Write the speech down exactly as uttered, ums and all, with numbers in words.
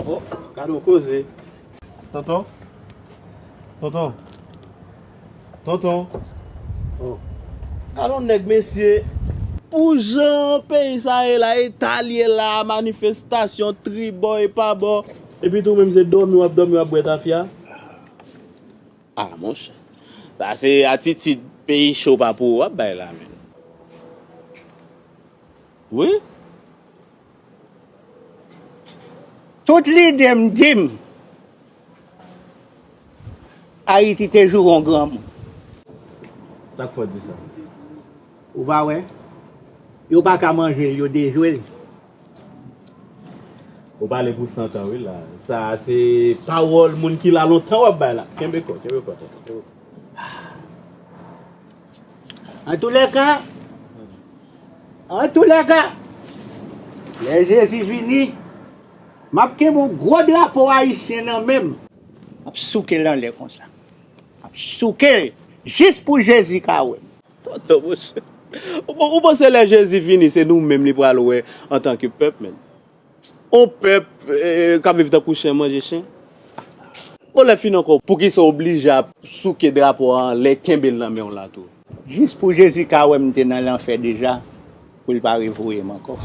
Oh, gade yon koze. Tonton. Tonton. Tonton. Oh. Gade yon nèg, mesye. Pou jan peyi sa ye la, eta l ye la, manifestasyon tribò e pa bò. Epi tou menm se dòmi w ap dòmi, w ap bwè tafya. Ah, monchè. Sa se atitid peyi cho pa pou ou w ap bay la, menm. Wi. Tout lide m di m, Ayiti te joure yon granmoun. Sa k fè w di sa? Ou pa wè? Yo pa ka manje l, yo dejwe l. Ou pale pou san tan, wi, la. Sa a se pawòl moun ki la lontan w ap bay la. Kenbe kò, kenbe kò, tonton, kenbe kò. Antoulèka, antoulèka, lè Jezi vini, m ap kenbe yon gwo drapo ayisyen nan men m. M ap souke l anlè konsa. M ap souke l jis pou Jezi ka wè m. Tonton, monchè. Ou, ou panse lè Jezi vini, se nou menm li pral wè antanke pèp, menm? On pèp, eh, k ap viv tankou chen manje chen. Bon, lè fin ankò, poukisa w oblije ap souke drapo a anlè, kenbe l nan men w la tou? Jis pou Jezi ka wè m te nan lanfè deja, pou l pa revoye m ankò.